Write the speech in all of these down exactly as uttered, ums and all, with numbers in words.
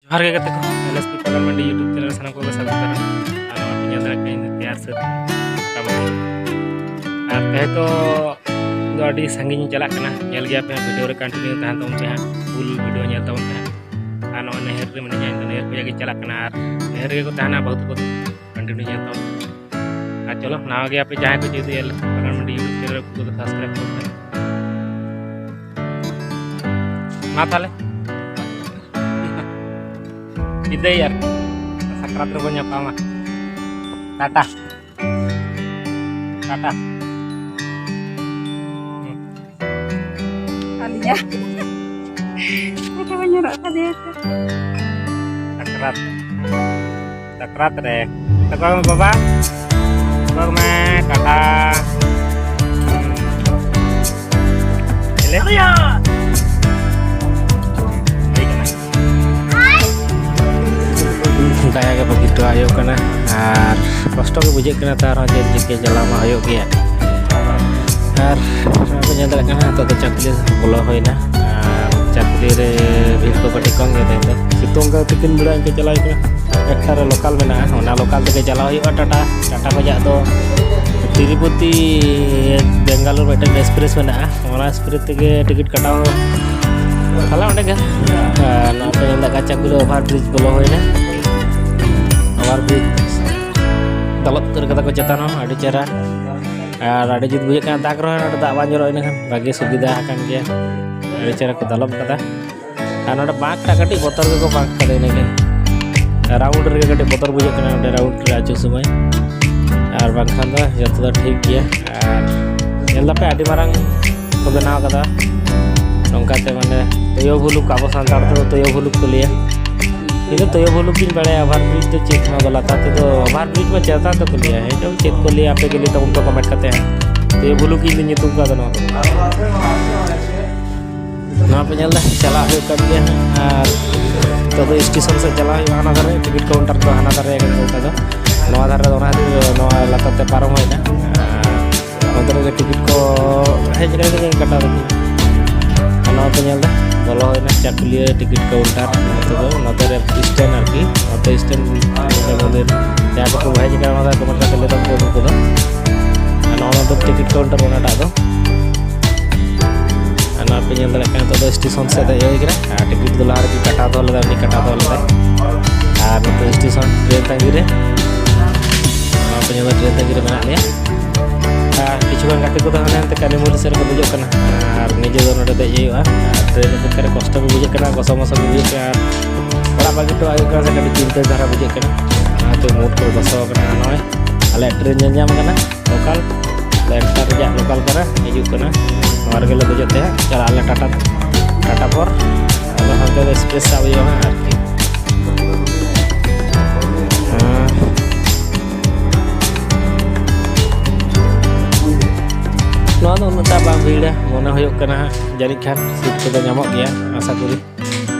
ᱡᱚᱦᱟᱨ ᱜᱮ ᱜᱟᱛᱮ ᱠᱚ, ᱮᱞ ᱮᱥ ᱯᱤ ᱯᱟᱜᱟᱱ ᱢᱟᱱᱰᱤ YouTube ᱪᱮᱱᱮᱞ ᱥᱟᱱᱟᱢ ᱠᱚᱜᱮ ᱥᱟᱹᱜᱩᱱ ᱫᱟᱨᱟᱢ᱾ ᱟᱨ ᱱᱚᱣᱟ ᱯᱮ ᱧᱮᱞ ᱫᱟᱲᱮᱭᱟᱜ ᱠᱟᱱᱟ, ᱤᱧ ᱫᱚ ᱛᱮᱭᱟᱨ ᱥᱟᱹᱛ ᱢᱚᱴᱟᱢᱩᱴᱤ᱾ ᱟᱨ ᱛᱮᱦᱮᱧ ᱫᱚ, ᱫᱚ ᱟᱹᱰᱤ ᱥᱟᱺᱜᱤᱧ ᱤᱧ ᱪᱟᱞᱟᱜ ᱠᱟᱱᱟ, ᱧᱮᱞ ᱜᱮᱭᱟ ᱯᱮ ᱦᱟᱸᱜ, video ᱨᱮ continue ᱛᱟᱦᱮᱱ ᱛᱟᱵᱚᱱ ᱯᱮ ᱦᱟᱸᱜ, full video ᱧᱮᱞ ᱛᱟᱵᱚᱱ ᱯᱮ ᱦᱟᱸᱜ᱾ ᱟᱨ ᱱᱚᱜᱼᱚᱭ ᱱᱟᱹᱭᱦᱟᱹᱨ ᱨᱮ ᱢᱤᱱᱟᱹᱧᱟ, ᱤᱧ ᱫᱚ ᱱᱟᱹᱭᱦᱟᱹᱨ ᱠᱷᱚᱱᱟᱜ ᱜᱮ ᱪᱟᱞᱟᱜ ᱠᱟᱱᱟ, ᱟᱨ ᱱᱟᱹᱭᱦᱟᱹᱨ ᱨᱮᱜᱮ ᱠᱚ ᱛᱟᱦᱮᱱᱟ ᱵᱟᱹᱦᱩ ᱛᱟᱠᱚ ᱫᱚ, continue ᱧᱮᱞ ᱛᱟᱵᱚᱱ ᱯᱮ᱾ ᱟᱨ ᱪᱚᱞᱚ, ᱱᱟᱣᱟ ᱜᱮᱭᱟ ᱯᱮ ᱡᱟᱦᱟᱸᱭ ᱠᱚ, ᱡᱩᱫᱤ ᱮᱞ ᱮᱥ ᱯᱤ ᱯᱟᱜᱟᱱ ᱢᱟᱱᱰᱤ YouTube ᱪᱮᱱᱮᱞ ᱨᱮ, ᱩᱱᱠᱩ ᱫᱚ subscribe ᱠᱚᱯᱮ᱾ ᱢᱟ ᱛᱟᱦᱞᱮ᱾ ᱵᱤᱫᱟᱹᱭ ᱟᱨᱠᱤ᱾ ᱥᱟᱠᱨᱟᱛ ᱨᱮᱵᱚᱱ ᱧᱟᱯᱟᱢᱟ᱾ ᱴᱟᱴᱟ᱾ ᱴᱟᱴᱟ᱾ ᱟᱹᱞᱤᱧᱟᱜ᱾ ᱯᱷᱳᱴᱳ ᱵᱟᱹᱧ ᱦᱚᱨᱚᱜ ᱠᱟᱫᱮᱭᱟ ᱛᱚ᱾ ᱥᱟᱠᱨᱟᱛ᱾ ᱥᱟᱠᱨᱟᱛ ᱨᱮ᱾ ᱛᱟᱠᱚ ᱢᱮ ᱵᱟᱵᱟ᱾ ᱛᱟᱠᱚ ᱢᱮ ᱴᱟᱴᱟ᱾ ᱪᱮᱞᱮ? ᱦᱩᱭ ᱠᱟᱱᱟ᱾ ᱫᱟᱭᱟ ᱜᱮ ᱵᱟᱹᱜᱤ ᱦᱚᱴᱚ ᱦᱩᱭᱩᱜ ᱠᱟᱱᱟ᱾ ᱟᱨ ᱠᱚᱥᱴᱚ ᱜᱮ ᱵᱩᱡᱷᱟᱹᱜ ᱠᱟᱱᱟ, ᱛᱟᱣ ᱨᱮᱦᱚᱸ ᱪᱮᱫ ᱪᱤᱠᱟᱹ, ᱪᱟᱞᱟᱣ ᱢᱟ ᱦᱩᱭᱩᱜ ᱜᱮᱭᱟ᱾ ᱟᱨ ᱱᱚᱣᱟ ᱠᱚ ᱧᱮᱞ ᱫᱟᱲᱮᱭᱟᱜ ᱠᱟᱱᱟ, ᱱᱤᱛᱚᱜ ᱫᱚ ᱪᱟᱠᱩᱞᱤ ᱵᱚᱞᱚ ᱦᱩᱭᱱᱟ᱾ ᱟᱨ ᱪᱟᱠᱩᱞᱤ ᱨᱮ ᱵᱷᱤᱲ ᱠᱚ ᱠᱟᱹᱴᱤᱡ ᱠᱚᱢ ᱜᱮ ᱛᱮᱦᱮᱧ ᱫᱚ᱾ ᱥᱤᱛᱩᱝ ᱠᱟᱱ ᱛᱤᱠᱤᱱ ᱵᱮᱲᱟ ᱤᱱᱠᱟᱹ ᱪᱟᱞᱟᱣ ᱦᱩᱭᱩᱜ ᱠᱟᱱᱟ᱾ ᱮᱠᱴᱟ ᱨᱮ ᱞᱳᱠᱟᱞ ᱢᱮᱱᱟᱜᱼᱟ, ᱚᱱᱟ ᱞᱳᱠᱟᱞ ᱛᱮᱜᱮ ᱪᱟᱞᱟᱣ ᱦᱩᱭᱩᱜᱼᱟ ᱴᱟᱴᱟ᱾ ᱴᱟᱴᱟ ᱠᱷᱚᱱᱟᱜ ᱫᱚ ᱛᱤᱨᱩᱯᱚᱛᱤ, ᱵᱮᱝᱜᱟᱞᱳᱨ ᱢᱤᱫᱴᱮᱱ ᱮᱠᱥᱯᱨᱮᱥ ᱢᱮᱱᱟᱜᱼᱟ, ᱚᱱᱟ ᱮᱠᱥᱯᱨᱮᱥ ᱛᱮᱜᱮ ᱴᱤᱠᱤᱴ ᱠᱟᱴᱟᱣ᱾ ᱛᱟᱦᱞᱮ ᱚᱸᱰᱮ ᱜᱮ, ᱟᱨ ᱱᱚᱣᱟ ᱯᱮ ᱧᱮᱞ ᱫᱟ ᱪᱟᱠᱩᱞᱤ ᱳᱵᱷᱟᱨ ᱵᱨᱤᱡᱽ ᱵᱚᱞᱚ ᱦᱩᱭᱱᱟ᱾ ᱳᱵᱷᱟᱨ ᱵᱨᱤᱡᱽ ᱫᱟᱞᱚᱵ ᱩᱛᱟᱹᱨ ᱠᱟᱫᱟ ᱠᱚ ᱪᱮᱛᱟᱱ ᱦᱚᱸ, ᱟᱹᱰᱤ ᱪᱮᱦᱨᱟ᱾ ᱟᱨ ᱟᱹᱰᱤ ᱡᱩᱛ ᱵᱩᱡᱷᱟᱹᱜ ᱠᱟᱱᱟ, ᱫᱟᱜᱽ ᱨᱮᱦᱚᱸ ᱱᱚᱰᱮ ᱫᱟᱜ ᱵᱟᱝ ᱡᱚᱨᱚᱜᱼᱟ, ᱤᱱᱟᱹᱠᱷᱟᱱ ᱵᱷᱟᱜᱮ ᱥᱩᱵᱤᱫᱷᱟ ᱟᱠᱟᱱ ᱜᱮᱭᱟ᱾ ᱟᱹᱰᱤ ᱪᱮᱦᱨᱟ ᱠᱚ ᱫᱟᱞᱚᱵ ᱠᱟᱫᱟ᱾ ᱟᱨ ᱱᱚᱰᱮ ᱵᱟᱸᱠ ᱴᱟᱜ ᱠᱟᱹᱴᱤᱡ ᱵᱚᱛᱚᱨ ᱜᱮᱠᱚ ᱵᱟᱸᱠ ᱠᱟᱫᱟ, ᱤᱱᱟᱹᱜᱮ᱾ ᱨᱟᱣᱩᱱᱰ ᱨᱮᱜᱮ ᱠᱟᱹᱴᱤᱡ ᱵᱚᱛᱚᱨ ᱵᱩᱡᱷᱟᱹᱜ ᱠᱟᱱᱟ ᱱᱚᱰᱮ ᱨᱟᱣᱩᱱᱰ ᱨᱮ ᱟᱹᱪᱩᱨ ᱥᱚᱢᱚᱭ᱾ ᱟᱨ ᱵᱟᱝᱠᱷᱟᱱ ᱫᱚ ᱡᱚᱛᱚ ᱫᱚ ᱴᱷᱤᱠ ᱜᱮᱭᱟ᱾ ᱟᱨ ᱧᱮᱞ ᱫᱟᱯᱮ ᱟᱹᱰᱤ ᱢᱟᱨᱟᱝ ᱠᱚ ᱵᱮᱱᱟᱣ ᱠᱟᱫᱟ ᱱᱚᱝᱠᱟᱛᱮ, ᱢᱟᱱᱮ ᱛᱩᱭᱩ ᱵᱷᱩᱞᱩᱠ, ᱟᱵᱚ ᱥᱟᱱᱛᱟᱲ ᱛᱮᱫᱚ ᱛᱩᱭᱩ ᱵᱷᱩᱞᱩᱠ ᱠᱚ ᱞᱟᱹᱭᱟ᱾ ᱤᱧ ᱫᱚ ᱛᱩᱭᱩ ᱵᱷᱩᱞᱩᱠ ᱜᱤᱧ ᱵᱟᱲᱟᱭᱟ, ᱳᱵᱷᱟᱨ ᱵᱨᱤᱡᱽ ᱫᱚ ᱪᱮᱫ ᱱᱚᱣᱟ ᱫᱚ ᱞᱟᱛᱟᱨ ᱛᱮᱫᱚ, ᱳᱵᱷᱟᱨ ᱵᱨᱤᱡᱽ ᱢᱟ ᱪᱮᱛᱟᱱ ᱛᱮᱠᱚ ᱞᱟᱹᱭᱟ, ᱤᱧ ᱫᱚ ᱪᱮᱫ ᱠᱚ ᱞᱟᱹᱭᱟ ᱟᱯᱮ ᱜᱮ ᱞᱟᱹᱭ ᱛᱟᱵᱚᱱ ᱯᱮ ᱠᱚᱢᱮᱱᱴ ᱠᱟᱛᱮ ᱦᱟᱸᱜ᱾ ᱛᱩᱭᱩ ᱵᱷᱩᱞᱩᱠ ᱤᱧ ᱫᱚ ᱧᱩᱛᱩᱢ ᱠᱟᱫᱟ ᱱᱚᱣᱟ ᱫᱚ᱾ ᱱᱚᱣᱟ ᱯᱮ ᱧᱮᱞ ᱮᱫᱟ, ᱪᱟᱞᱟᱜ ᱦᱩᱭᱩᱜ ᱠᱟᱱ ᱜᱮᱭᱟ ᱦᱟᱸᱜ᱾ ᱟᱨ ᱱᱤᱛᱚᱜ ᱫᱚ ᱥᱴᱮᱥᱚᱱ ᱥᱮᱫ ᱪᱟᱞᱟᱜ ᱦᱩᱭᱩᱜᱼᱟ, ᱦᱟᱱᱟ ᱫᱷᱟᱨᱮ ᱴᱤᱠᱤᱴ ᱠᱟᱣᱩᱱᱴᱟᱨ ᱫᱚ ᱦᱟᱱᱟ ᱫᱷᱟᱨᱮ ᱠᱟᱱᱟ ᱱᱚᱝᱠᱟ ᱫᱚ᱾ ᱱᱚᱣᱟ ᱫᱷᱟᱨᱮ ᱫᱚ ᱚᱱᱟ ᱠᱷᱟᱹᱛᱤᱨ ᱱᱚᱣᱟ ᱞᱟᱛᱟᱨ ᱛᱮ ᱯᱟᱨᱚᱢ ᱦᱩᱭᱱᱟ᱾ ᱟᱨ ᱱᱚᱛᱮ ᱨᱮᱜᱮ ᱴᱤᱠᱤᱴ ᱠᱚ ᱦᱮᱡ ᱞᱮᱱ ᱜᱮ ᱠᱟᱴᱟᱣ ᱠᱟᱛᱮ᱾ ᱟᱨ ᱱᱚᱣᱟ ᱯᱮ ᱧᱮᱞ ᱮᱫᱟ, ᱵᱚᱞᱚ ᱦᱩᱭᱱᱟ ᱪᱟᱠᱩᱞᱤᱭᱟᱹ ᱴᱤᱠᱤᱴ ᱠᱟᱣᱩᱱᱴᱟᱨ᱾ ᱱᱚᱛᱮ ᱫᱚ, ᱱᱚᱛᱮ ᱨᱮ ᱥᱴᱮᱱ ᱟᱨᱠᱤ, ᱱᱚᱛᱮ ᱥᱴᱮᱱ ᱢᱚᱱᱫᱤᱨ᱾ ᱡᱟᱦᱟᱸᱭ ᱠᱚᱠᱚ ᱦᱮᱡ ᱟᱠᱟᱱᱟ, ᱚᱱᱟ ᱫᱚ ᱠᱚᱢᱮᱱᱴ ᱠᱟᱛᱮ ᱞᱟᱹᱭ ᱛᱟᱵᱚᱱ ᱯᱮ ᱩᱱᱠᱩ ᱫᱚ᱾ ᱟᱨ ᱱᱚᱣᱟ ᱫᱚ ᱴᱤᱠᱤᱴ ᱠᱟᱣᱩᱱᱴᱟᱨ ᱚᱱᱟᱴᱟᱜ ᱫᱚ᱾ ᱟᱨ ᱱᱚᱣᱟ ᱯᱮ ᱧᱮᱞ ᱫᱟᱲᱮᱭᱟᱜ ᱠᱟᱱᱟ, ᱱᱤᱛᱚᱜ ᱫᱚ ᱥᱴᱮᱥᱚᱱ ᱥᱮᱫ ᱦᱮᱡ ᱦᱩᱭ ᱠᱟᱱᱟ᱾ ᱟᱨ ᱴᱤᱠᱤᱴ ᱫᱚ ᱞᱟᱦᱟ ᱨᱮᱜᱮ ᱠᱟᱴᱟᱣ ᱫᱚᱦᱚ ᱞᱮᱫᱟ, ᱩᱱᱤ ᱠᱟᱴᱟᱣ ᱫᱚᱦᱚ ᱞᱮᱫᱟᱭ᱾ ᱟᱨ ᱱᱤᱛᱚᱜ ᱥᱴᱮᱥᱚᱱ ᱴᱨᱮᱱ ᱛᱟᱺᱜᱤ ᱨᱮ, ᱱᱚᱣᱟ ᱯᱮ ᱧᱮᱞ ᱫᱟ, ᱴᱨᱮᱱ ᱛᱟᱺᱜᱤ ᱨᱮ ᱢᱮᱱᱟᱜ ᱞᱮᱭᱟ᱾ ᱟᱨ ᱠᱤᱪᱷᱩ ᱜᱟᱱ ᱜᱟᱛᱮ ᱠᱚᱫᱚ ᱦᱟᱱᱮ ᱦᱟᱱᱛᱮ ᱠᱟᱞᱤᱢᱩᱨᱤ ᱥᱮᱫ ᱨᱮᱠᱚ ᱫᱮᱡᱚᱜ ᱠᱟᱱᱟ, ᱟᱨ ᱱᱤᱡᱮ ᱫᱚ ᱱᱚᱰᱮ ᱫᱮᱡ ᱦᱩᱭᱩᱜᱼᱟ᱾ ᱟᱨ ᱴᱨᱮᱱ ᱚᱯᱮᱠᱠᱷᱟ ᱨᱮ ᱠᱚᱥᱴᱚ ᱜᱮ ᱵᱩᱡᱷᱟᱹᱜ ᱠᱟᱱᱟ, ᱜᱚᱥᱚ ᱢᱚᱥᱚ ᱜᱮ ᱵᱩᱡᱷᱟᱹᱜ ᱠᱟᱱᱟ, ᱟᱨ ᱚᱲᱟᱜ ᱵᱟᱹᱜᱤ ᱦᱚᱴᱚ ᱦᱩᱭᱩᱜ ᱠᱟᱱᱟ ᱥᱮ ᱠᱟᱹᱴᱤᱡ ᱪᱤᱱᱛᱟᱹ ᱫᱷᱟᱨᱟ ᱵᱩᱡᱷᱟᱹᱜ ᱠᱟᱱᱟ᱾ ᱚᱱᱟᱛᱮ ᱢᱩᱰ ᱠᱚ ᱜᱚᱥᱚ ᱟᱠᱟᱱᱟ᱾ ᱱᱚᱜᱼᱚᱭ ᱟᱞᱮᱭᱟᱜ ᱴᱨᱮᱱ ᱧᱮᱞ ᱧᱟᱢ ᱠᱟᱱᱟ, ᱞᱳᱠᱟᱞ ᱞᱮᱱᱴᱟᱨ ᱨᱮᱭᱟᱜ ᱞᱳᱠᱟᱞ ᱠᱟᱱᱟ, ᱦᱤᱡᱩᱜ ᱠᱟᱱᱟ᱾ ᱱᱚᱣᱟ ᱨᱮᱜᱮ ᱞᱮ ᱫᱮᱡᱚᱜ ᱛᱮ ᱦᱟᱸᱜ ᱪᱟᱞᱟᱜ ᱟᱞᱮ ᱴᱟᱴᱟ, ᱴᱟᱴᱟ ᱯᱚᱨ ᱟᱫᱚ ᱦᱟᱱᱛᱮ ᱫᱚ ᱮᱠᱥᱯᱨᱮᱥ ᱥᱟᱵ ᱦᱩᱭᱩᱜᱼᱟ ᱦᱟᱸᱜ ᱟᱨᱠᱤ᱾ ᱦᱮᱸ᱾ ᱱᱚᱣᱟ ᱫᱚ ᱩᱱᱟᱹᱜ ᱴᱟ ᱵᱟᱝ ᱵᱷᱤᱲᱟ ᱢᱚᱱᱮ ᱦᱩᱭᱩᱜ ᱠᱟᱱᱟ ᱦᱟᱸᱜ, ᱡᱟᱹᱱᱤᱡ ᱠᱷᱟᱱ ᱥᱤᱴ ᱠᱚᱫᱚ ᱧᱟᱢᱚᱜ ᱜᱮᱭᱟ, ᱟᱥᱟ ᱠᱚᱨᱤ᱾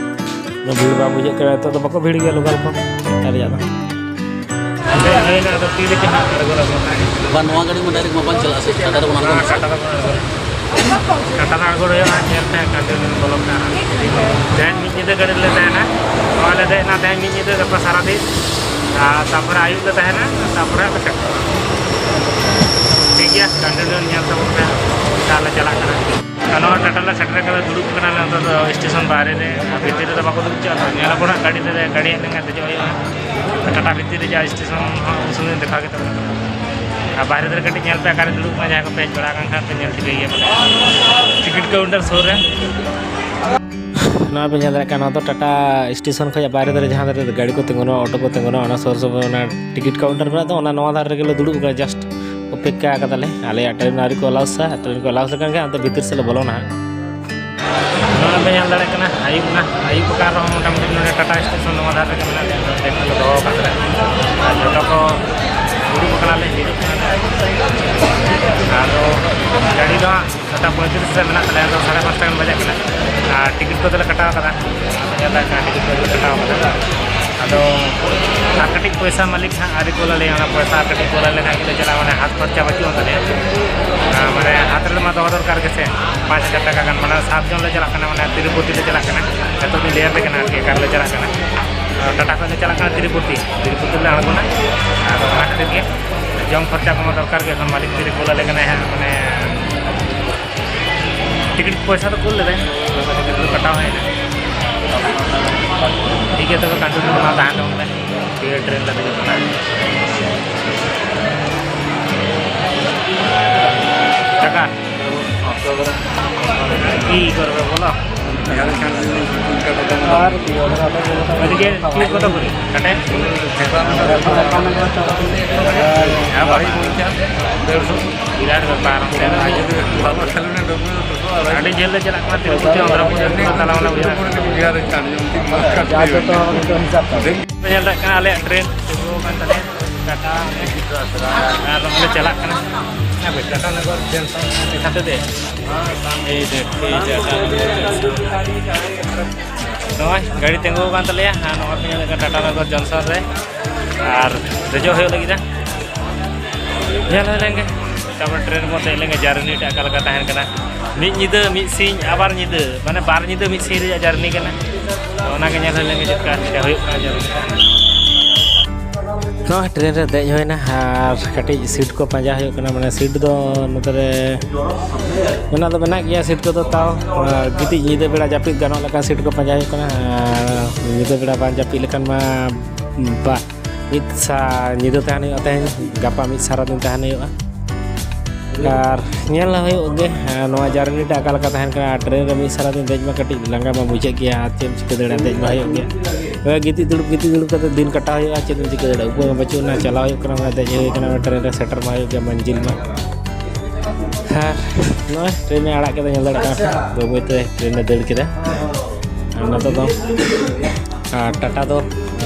ᱩᱱᱟᱹᱜ ᱵᱷᱤᱲ ᱵᱟᱝ ᱵᱩᱡᱷᱟᱹᱜ ᱠᱟᱱᱟ, ᱱᱤᱛᱚᱜ ᱫᱚ ᱵᱟᱠᱚ ᱵᱷᱤᱲ ᱜᱮᱭᱟ ᱞᱳᱠᱟᱞ ᱠᱚ ᱱᱮᱛᱟᱨ ᱨᱮᱭᱟᱜ ᱫᱚ᱾ ᱵᱟᱝ, ᱱᱚᱣᱟ ᱜᱟᱹᱰᱤ ᱢᱟ ᱰᱟᱭᱨᱮᱠᱴ ᱢᱟ ᱵᱟᱝ ᱪᱟᱞᱟᱜᱼᱟ ᱥᱮ, ᱴᱟᱴᱟ ᱨᱮ ᱵᱚᱱ ᱟᱬᱜᱚᱱᱟ ᱥᱮ? ᱴᱟᱴᱟ ᱨᱮ ᱵᱚᱱ ᱟᱬᱜᱚᱱᱟ᱾ ᱴᱟᱴᱟ ᱨᱮ ᱟᱬᱜᱚᱱ ᱦᱩᱭᱩᱜᱼᱟ, ᱧᱮᱞ ᱯᱮ, ᱠᱟᱹᱴᱤᱡ ᱵᱚᱞᱚ ᱢᱮᱱᱟᱜᱼᱟ᱾ ᱛᱮᱦᱮᱧ ᱢᱤᱫ ᱧᱤᱫᱟᱹ ᱜᱟᱹᱰᱤ ᱨᱮᱞᱮ ᱛᱟᱦᱮᱱᱟ᱾ ᱱᱚᱣᱟ ᱞᱮ ᱫᱮᱡ ᱮᱱᱟ ᱛᱮᱦᱮᱧ ᱢᱤᱫ ᱧᱤᱫᱟᱹ, ᱜᱟᱯᱟ ᱥᱟᱨᱟᱫᱤᱱ᱾ ᱟᱨ ᱛᱟᱨᱯᱚᱨᱮ ᱟᱹᱭᱩᱵ ᱞᱮ ᱛᱟᱦᱮᱱᱟ, ᱛᱟᱨᱯᱚᱨᱮ ᱦᱟᱸᱜ ᱞᱮ ᱥᱮᱴᱮᱨᱚᱜᱼᱟ᱾ ᱴᱷᱤᱠ ᱜᱮᱭᱟ, ᱠᱟᱹᱴᱤᱡ ᱧᱮᱞ ᱛᱟᱵᱚᱱ ᱯᱮ, ᱚᱠᱟ ᱞᱮ ᱪᱟᱞᱟᱜ ᱠᱟᱱᱟ᱾ ᱟᱨ ᱱᱚᱣᱟ ᱴᱟᱴᱟ ᱞᱮ ᱥᱮᱴᱮᱨ ᱠᱟᱛᱮ ᱫᱩᱲᱩᱵ ᱠᱟᱱᱟᱞᱮ ᱱᱚᱛᱮ ᱫᱚ ᱥᱴᱮᱥᱚᱱ ᱵᱟᱦᱨᱮ ᱨᱮ, ᱟᱨ ᱵᱷᱤᱛᱤᱨ ᱨᱮᱫᱚ ᱵᱟᱠᱚ ᱫᱩᱲᱩᱵ ᱦᱚᱪᱚᱣᱟᱜ ᱠᱟᱱᱟ᱾ ᱧᱮᱞ ᱟᱵᱚᱱ ᱦᱟᱸᱜ ᱜᱟᱹᱰᱤ ᱨᱮ, ᱜᱟᱹᱰᱤ ᱦᱮᱡ ᱞᱮᱱᱠᱷᱟᱱ ᱫᱮᱡᱚᱜ ᱦᱩᱭᱩᱜᱼᱟ᱾ ᱴᱟᱴᱟ ᱵᱷᱤᱛᱤᱨ ᱨᱮ ᱡᱟ ᱥᱴᱮᱥᱚᱱ ᱦᱚᱸ ᱩᱱ ᱥᱚᱢᱚᱭ ᱫᱮᱠᱷᱟᱣ ᱜᱮ ᱛᱟᱵᱚᱱᱟ᱾ ᱟᱨ ᱵᱟᱦᱨᱮ ᱫᱷᱟᱨᱮ ᱠᱟᱹᱴᱤᱡ ᱧᱮᱞ ᱯᱮ, ᱚᱠᱟᱨᱮ ᱫᱩᱲᱩᱵ ᱠᱟᱱᱟ, ᱡᱟᱦᱟᱸᱭ ᱠᱚᱯᱮ ᱦᱮᱡ ᱵᱟᱲᱟ ᱟᱠᱟᱱ ᱠᱷᱟᱱ ᱯᱮ ᱧᱮᱞ ᱴᱷᱤᱠᱟᱹᱭ ᱜᱮᱭᱟ ᱯᱟᱞᱮ᱾ ᱴᱤᱠᱤᱴ ᱠᱟᱣᱩᱱᱴᱟᱨ ᱥᱩᱨ ᱨᱮ᱾ ᱱᱚᱣᱟ ᱯᱮ ᱧᱮᱞ ᱫᱟᱲᱮᱭᱟᱜ ᱠᱟᱱᱟ, ᱱᱚᱣᱟ ᱫᱚ ᱴᱟᱴᱟ ᱥᱴᱮᱥᱚᱱ ᱠᱷᱚᱱᱟᱜ ᱵᱟᱦᱨᱮ ᱫᱷᱟᱨᱮ ᱡᱟᱦᱟᱸ ᱫᱷᱟᱨᱮ ᱜᱟᱹᱰᱤ ᱠᱚ ᱛᱤᱸᱜᱩᱱᱟ, ᱚᱴᱳ ᱠᱚ ᱛᱤᱸᱜᱩᱱᱟ, ᱚᱱᱟ ᱥᱩᱨ ᱥᱩᱨ ᱚᱱᱟ ᱴᱤᱠᱤᱴ ᱠᱟᱣᱩᱱᱴᱟᱨ ᱢᱮᱱᱟᱜ ᱫᱚ, ᱚᱱᱟ ᱱᱚᱣᱟ ᱫᱷᱟᱨᱮ ᱨᱮᱜᱮ ᱞᱮ ᱫᱩᱲᱩᱵ ᱟᱠᱟᱱᱟ᱾ ᱡᱟᱥᱴ ᱚᱯᱮᱠᱠᱷᱟ ᱟᱠᱟᱫᱟᱞᱮ, ᱟᱞᱮᱭᱟᱜ ᱴᱨᱮᱱ ᱟᱹᱣᱨᱤ ᱠᱚ ᱟᱞᱟᱣᱥᱟ᱾ ᱴᱨᱮᱱ ᱠᱚ ᱟᱞᱟᱣᱥ ᱞᱮᱠᱷᱟᱱ ᱜᱮ ᱟᱫᱚ ᱵᱷᱤᱛᱤᱨ ᱥᱮᱫ ᱞᱮ ᱵᱚᱞᱚᱱᱟ ᱦᱟᱸᱜ᱾ ᱱᱚᱣᱟ ᱯᱮ ᱧᱮᱞ ᱫᱟᱲᱮᱭᱟᱜ ᱠᱟᱱᱟ, ᱟᱹᱭᱩᱵ ᱮᱱᱟ᱾ ᱟᱹᱭᱩᱵ ᱟᱠᱟᱱ ᱨᱮᱦᱚᱸ ᱢᱚᱴᱟᱢᱩᱴᱤ ᱱᱚᱰᱮ ᱴᱟᱴᱟ ᱥᱴᱮᱥᱚᱱ ᱱᱚᱣᱟ ᱫᱷᱟᱨᱮ ᱨᱮᱜᱮ ᱢᱮᱱᱟᱜ ᱞᱮᱭᱟ, ᱱᱚᱰᱮ ᱠᱚ ᱫᱚᱦᱚ ᱟᱠᱟᱫ ᱞᱮᱭᱟ᱾ ᱟᱨ ᱡᱚᱛᱚ ᱠᱚ ᱫᱩᱲᱩᱵ ᱟᱠᱟᱱᱟᱞᱮ, ᱦᱤᱡᱩᱜ ᱠᱟᱱᱟᱞᱮ᱾ ᱟᱫᱚ ᱜᱟᱹᱰᱤ ᱫᱚ ᱦᱟᱸᱜ ᱪᱷᱚᱴᱟ ᱯᱚᱸᱭᱛᱨᱤᱥ ᱨᱮ ᱢᱮᱱᱟᱜ ᱛᱟᱞᱮᱭᱟ, ᱟᱫᱚ ᱥᱟᱲᱮ ᱯᱟᱸᱪᱴᱟ ᱜᱟᱱ ᱵᱟᱡᱟᱜ ᱠᱟᱱᱟ᱾ ᱟᱨ ᱴᱤᱠᱤᱴ ᱠᱚᱫᱚᱞᱮ ᱠᱟᱴᱟᱣ ᱠᱟᱫᱟ, ᱟᱫᱚ ᱧᱮᱞ ᱫᱟᱲᱮᱭᱟᱜ ᱠᱟᱱᱟ ᱴᱤᱠᱤᱴ ᱠᱚᱫᱚᱞᱮ ᱠᱟᱴᱟᱣ ᱠᱟᱫᱟ᱾ ᱟᱫᱚ ᱟᱨ ᱠᱟᱹᱴᱤᱡ ᱯᱚᱭᱥᱟ ᱢᱟᱹᱞᱤᱠ ᱦᱟᱸᱜ ᱟᱹᱣᱨᱤ ᱠᱩᱞ ᱟᱞᱮᱭᱟ, ᱚᱱᱟ ᱯᱚᱭᱥᱟ ᱟᱨ ᱠᱟᱹᱴᱤᱡ ᱠᱩᱞ ᱟᱞᱮ ᱠᱷᱟᱱ ᱜᱮᱞᱮ ᱪᱟᱞᱟᱜᱼᱟ, ᱢᱟᱱᱮ ᱦᱟᱛ ᱠᱷᱚᱨᱪᱟ ᱵᱟᱹᱪᱩᱜ ᱟᱱ ᱛᱟᱞᱮᱭᱟ᱾ ᱟᱨ ᱢᱟᱱᱮ ᱦᱟᱛ ᱨᱮᱢᱟ ᱫᱚᱦᱚ ᱫᱚᱨᱠᱟᱨ ᱜᱮᱥᱮ, ᱯᱟᱸᱪ ᱦᱟᱡᱟᱨ ᱴᱟᱠᱟ ᱜᱟᱱ, ᱢᱟᱱᱮ ᱥᱟᱛ ᱡᱚᱱ ᱞᱮ ᱪᱟᱞᱟᱜ ᱠᱟᱱᱟ, ᱢᱟᱱᱮ ᱛᱤᱨᱩᱯᱚᱛᱤ ᱞᱮ ᱪᱟᱞᱟᱜ ᱠᱟᱱᱟ᱾ ᱱᱤᱛᱚᱜ ᱫᱚᱧ ᱞᱟᱹᱭ ᱟᱯᱮ ᱠᱟᱱᱟ ᱟᱨᱠᱤ, ᱚᱠᱟ ᱨᱮᱞᱮ ᱪᱟᱞᱟᱜ ᱠᱟᱱᱟ᱾ ᱴᱟᱴᱟ ᱠᱷᱚᱱ ᱞᱮ ᱪᱟᱞᱟᱜ ᱠᱟᱱᱟ ᱛᱤᱨᱩᱯᱚᱛᱤ, ᱛᱤᱨᱩᱯᱚᱛᱤ ᱞᱮ ᱟᱬᱜᱚᱱᱟ᱾ ᱟᱫᱚ ᱚᱱᱟ ᱠᱷᱟᱹᱛᱤᱨ ᱜᱮ ᱡᱚᱢ ᱠᱷᱚᱨᱪᱟ ᱠᱚᱢᱟ ᱫᱚᱨᱠᱟᱨ ᱜᱮ, ᱮᱠᱷᱚᱱ ᱢᱟᱹᱞᱤᱠ ᱛᱤᱨᱮ ᱠᱩᱞ ᱟᱞᱮ ᱠᱟᱱᱟᱭ ᱦᱟᱸᱜ, ᱢᱟᱱᱮ ᱴᱤᱠᱤᱴ ᱯᱚᱭᱥᱟ ᱫᱚ ᱠᱩᱞ ᱞᱮᱫᱟᱭ, ᱴᱤᱠᱤᱴ ᱫᱚ ᱠᱟᱴᱟᱣ ᱦᱩᱭᱱᱟ᱾ ᱴᱷᱤᱠ ᱜᱮᱭᱟ, ᱛᱚᱵᱮ ᱠᱟᱹᱴᱤᱡ ᱢᱟ ᱛᱟᱦᱮᱱ ᱛᱟᱵᱚᱱ ᱯᱮ, ᱴᱷᱤᱠ ᱜᱮᱭᱟ, ᱴᱨᱮᱱ ᱞᱮ ᱫᱮᱡᱚᱜ ᱠᱟᱱᱟ᱾ ᱴᱟᱴᱟ᱾ কি করবে বলো? আর কি হবে, ওদিকে কি কত করি? কাটে? হ্যাঁ, ভাই। বিরাট ব্যাপার। ᱟᱹᱰᱤ ᱡᱷᱟᱹᱞ ᱞᱮ ᱪᱟᱞᱟᱜ ᱠᱟᱱᱟ, ᱛᱤᱨᱩᱯᱚᱛᱤ, ᱚᱱᱫᱷᱨᱚᱯᱨᱚᱫᱮᱥ ᱠᱷᱚᱱ ᱛᱟᱞᱟ ᱢᱟᱞᱟ ᱵᱩᱡᱷᱟᱹᱜ ᱠᱟᱱᱟ᱾ ᱧᱮᱞ ᱫᱟᱲᱮᱭᱟᱜ ᱠᱟᱱᱟ, ᱟᱞᱮᱭᱟᱜ ᱴᱨᱮᱱ ᱛᱤᱸᱜᱩ ᱟᱠᱟᱱ ᱛᱟᱞᱮᱭᱟ, ᱴᱟᱴᱟ ᱟᱨ ᱱᱚᱜᱼᱚᱭ ᱞᱮ ᱪᱟᱞᱟᱜ ᱠᱟᱱᱟ᱾ ᱦᱮᱸ ᱵᱷᱟᱹᱭ, ᱴᱟᱴᱟ ᱱᱚᱜᱚᱨ ᱡᱚᱝᱥᱚᱱ ᱠᱷᱟᱛᱮ ᱫᱮ᱾ ᱮᱭ ᱫᱮᱠᱷ, ᱮᱭ ᱴᱟᱴᱟ ᱱᱚᱜᱚᱨ ᱡᱚᱝᱥᱚᱱ᱾ ᱱᱚᱜᱼᱚᱭ ᱜᱟᱹᱰᱤ ᱛᱤᱸᱜᱩ ᱟᱠᱟᱱ ᱛᱟᱞᱮᱭᱟ, ᱟᱨ ᱱᱚᱜᱼᱚᱭ ᱯᱮ ᱧᱮᱞ ᱠᱟᱱᱟ ᱴᱟᱴᱟ ᱱᱚᱜᱚᱨ ᱡᱚᱝᱥᱚᱱ ᱨᱮ, ᱟᱨ ᱫᱮᱡᱚᱜ ᱦᱩᱭᱩᱜ ᱞᱟᱹᱜᱤᱫ᱾ ᱧᱮᱞ ᱦᱩᱭ ᱞᱮᱱ ᱜᱮ, ᱛᱟᱨᱯᱚᱨ ᱴᱨᱮᱱ ᱵᱚᱱ ᱫᱮᱡ ᱞᱮᱱ ᱜᱮ, ᱡᱟᱨᱱᱤ ᱴᱟᱜ ᱚᱠᱟ ᱞᱮᱠᱟ ᱛᱟᱦᱮᱱ ᱠᱟᱱᱟ᱾ ᱢᱤᱫ ᱧᱤᱫᱟᱹ, ᱢᱤᱫ ᱥᱤᱧ, ᱟᱵᱟᱨ ᱧᱤᱫᱟᱹ, ᱢᱟᱱᱮ ᱵᱟᱨ ᱧᱤᱫᱟᱹ ᱢᱤᱫ ᱥᱤᱧ ᱨᱮᱭᱟᱜ ᱡᱟᱨᱱᱤ ᱠᱟᱱᱟ᱾ ᱛᱚ ᱚᱱᱟᱜᱮ ᱧᱮᱞ ᱦᱩᱭ ᱞᱮᱱ ᱜᱮ, ᱪᱮᱫ ᱞᱮᱠᱟ, ᱪᱮᱫ ᱞᱮᱠᱟ ᱦᱩᱭᱩᱜ ᱠᱟᱱᱟ ᱡᱟᱨᱱᱤ᱾ ᱱᱚᱣᱟ ᱴᱨᱮᱱ ᱨᱮ ᱫᱮᱡ ᱦᱩᱭᱱᱟ ᱟᱨ ᱠᱟᱹᱴᱤᱡ ᱥᱤᱴ ᱠᱚ ᱯᱟᱸᱡᱟ ᱦᱩᱭᱩᱜ ᱠᱟᱱᱟ, ᱢᱟᱱᱮ ᱥᱤᱴ ᱫᱚ ᱱᱚᱛᱮ ᱨᱮ ᱢᱮᱱᱟᱜ ᱫᱚ ᱢᱮᱱᱟᱜ ᱜᱮᱭᱟ, ᱥᱤᱴ ᱠᱚᱫᱚ ᱛᱟᱣ, ᱟᱨ ᱜᱤᱛᱤᱡ ᱧᱤᱫᱟᱹ ᱵᱮᱲᱟ ᱡᱟᱹᱯᱤᱫ ᱜᱟᱱᱚᱜ ᱞᱮᱠᱟᱱ ᱥᱤᱴ ᱠᱚ ᱯᱟᱸᱡᱟ ᱦᱩᱭᱩᱜ ᱠᱟᱱᱟ᱾ ᱟᱨ ᱧᱤᱫᱟᱹ ᱵᱮᱲᱟ ᱵᱟᱝ ᱡᱟᱹᱯᱤᱫ ᱞᱮᱠᱷᱟᱱ ᱢᱟ ᱵᱟ, ᱢᱤᱫ ᱥᱟ-, ᱧᱤᱫᱟᱹ ᱛᱟᱦᱮᱱ ᱦᱩᱭᱩᱜᱼᱟ ᱛᱮᱦᱮᱧ, ᱜᱟᱯᱟ ᱢᱤᱫ ᱥᱟᱨᱟ ᱫᱤᱱ ᱛᱟᱦᱮᱱ ᱦᱩᱭᱩᱜᱼᱟ᱾ ᱟᱨ ᱧᱮᱞ ᱦᱩᱭᱩᱜ ᱜᱮ, ᱦᱮᱸ, ᱱᱚᱣᱟ ᱡᱟᱨᱱᱤ ᱴᱟᱜ ᱚᱠᱟ ᱞᱮᱠᱟ ᱛᱟᱦᱮᱱ ᱠᱟᱱᱟ᱾ ᱟᱨ ᱴᱨᱮᱱ ᱨᱮ ᱢᱤᱫ ᱥᱟᱨᱟ ᱫᱤᱱ ᱫᱮᱡ ᱢᱟ ᱠᱟᱹᱴᱤᱡ ᱞᱟᱸᱜᱟ ᱢᱟ ᱵᱩᱡᱷᱟᱹᱜ ᱜᱮᱭᱟ, ᱟᱨ ᱪᱮᱫ ᱮᱢ ᱪᱤᱠᱟᱹ ᱫᱟᱲᱮᱭᱟᱜᱼᱟ, ᱫᱮᱡ ᱢᱟ ᱦᱩᱭᱩᱜ ᱜᱮᱭᱟ᱾ ᱛᱚᱵᱮ ᱜᱤᱛᱤᱡ ᱫᱩᱲᱩᱵ, ᱜᱤᱛᱤᱡ ᱫᱩᱲᱩᱵ ᱠᱟᱛᱮ ᱫᱤᱱ ᱠᱟᱴᱟᱣ ᱦᱩᱭᱩᱜᱼᱟ, ᱪᱮᱫ ᱮᱢ ᱪᱤᱠᱟᱹ ᱫᱟᱲᱮᱭᱟᱜᱼᱟ, ᱩᱯᱟᱹᱭ ᱢᱟ ᱵᱟᱹᱪᱩᱜ ᱟᱱᱟ᱾ ᱪᱟᱞᱟᱣ ᱦᱩᱭᱩᱜ ᱠᱟᱱᱟ, ᱢᱟᱱᱮ ᱫᱮᱡ ᱦᱩᱭ ᱠᱟᱱᱟ, ᱢᱟᱱᱮ ᱴᱨᱮᱱ ᱨᱮ ᱥᱮᱴᱮᱨ ᱢᱟ ᱦᱩᱭᱩᱜ ᱜᱮᱭᱟ ᱢᱟᱹᱱᱡᱤᱞ ᱢᱟ᱾ ᱟᱨ ᱱᱚᱜᱼᱚᱭ ᱴᱨᱮᱱ ᱮ ᱟᱲᱟᱜ ᱠᱮᱫᱟ, ᱧᱮᱞ ᱫᱟᱲᱮᱭᱟᱜ ᱠᱟᱱᱟ ᱯᱮ, ᱵᱟᱹᱭ ᱵᱟᱹᱭ ᱛᱮ ᱴᱨᱮᱱ ᱮ ᱫᱟᱹᱲ ᱠᱮᱫᱟ᱾ ᱟᱨ ᱱᱤᱛᱚᱜ ᱫᱚ, ᱟᱨ ᱴᱟᱴᱟ ᱫᱚ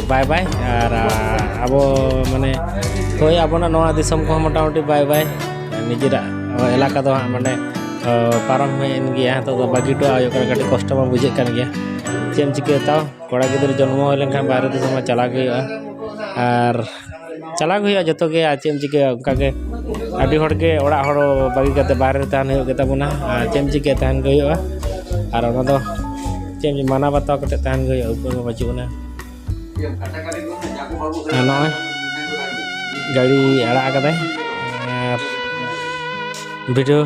ᱵᱟᱭ ᱵᱟᱭ, ᱟᱨ, ᱟᱨ ᱟᱵᱚ ᱢᱟᱱᱮ ᱦᱳᱭ, ᱟᱵᱚᱱᱟᱜ ᱱᱚᱣᱟ ᱫᱤᱥᱚᱢ ᱠᱚᱦᱚᱸ ᱢᱚᱴᱟᱢᱩᱴᱤ ᱵᱟᱭ ᱵᱟᱭ, ᱱᱤᱡᱮᱨᱟᱜ ᱮᱞᱟᱠᱟ ᱫᱚ ᱦᱟᱸᱜ ᱢᱟᱱᱮ, ᱚ, ᱯᱟᱨᱚᱢ ᱦᱩᱭᱮᱱ ᱜᱮᱭᱟ᱾ ᱱᱤᱛᱚᱜ ᱫᱚ ᱵᱟᱹᱜᱤ ᱦᱚᱴᱚ ᱦᱩᱭᱩᱜ ᱠᱟᱱᱟ, ᱠᱟᱹᱴᱤᱡ ᱠᱚᱥᱴᱚ ᱢᱟ ᱵᱩᱡᱷᱟᱹᱜ ᱠᱟᱱ ᱜᱮᱭᱟ᱾ ᱪᱮᱫ ᱮᱢ ᱪᱤᱠᱟᱹᱭᱟ ᱛᱟᱣ? ᱠᱚᱲᱟ ᱜᱤᱫᱽᱨᱟᱹ ᱡᱚᱱᱢᱚ ᱦᱩᱭ ᱞᱮᱱᱠᱷᱟᱱ ᱵᱟᱦᱨᱮ ᱫᱤᱥᱚᱢ ᱢᱟ ᱪᱟᱞᱟᱜ ᱜᱮ ᱦᱩᱭᱩᱜᱼᱟ᱾ ᱟᱨ ᱪᱟᱞᱟᱣ ᱜᱮ ᱦᱩᱭᱩᱜᱼᱟ ᱡᱚᱛᱚ ᱜᱮ᱾ ᱟᱨ ᱪᱮᱫ ᱮᱢ ᱪᱤᱠᱟᱹᱭᱟ? ᱚᱱᱠᱟ ᱜᱮ ᱟᱹᱰᱤ ᱦᱚᱲ ᱜᱮ ᱚᱲᱟᱜ ᱦᱚᱲ ᱵᱟᱹᱜᱤ ᱠᱟᱛᱮ ᱵᱟᱦᱨᱮ ᱨᱮ ᱛᱟᱦᱮᱱ ᱦᱩᱭᱩᱜ ᱜᱮᱛᱟ ᱵᱚᱱᱟ᱾ ᱟᱨ ᱪᱮᱫ ᱮᱢ ᱪᱤᱠᱟᱹᱭᱟ? ᱛᱟᱦᱮᱱ ᱜᱮ ᱦᱩᱭᱩᱜᱼᱟ᱾ ᱟᱨ ᱚᱱᱟ ᱫᱚ ᱪᱮᱫ ᱮᱢ ᱢᱟᱱᱟᱣ ᱵᱟᱛᱟᱣ ᱠᱟᱛᱮ ᱛᱟᱦᱮᱱ ᱜᱮ ᱦᱩᱭᱩᱜᱼᱟ, ᱩᱯᱟᱹᱭ ᱢᱟ ᱵᱟᱹᱪᱩᱜ ᱟᱱᱟ᱾ ᱟᱨ ᱱᱚᱜᱼᱚᱭ ᱜᱟᱹᱲᱤ ᱟᱲᱟᱜ ᱟᱠᱟᱫᱟᱭ᱾ ᱟᱨ ᱵᱷᱤᱰᱤᱭᱳ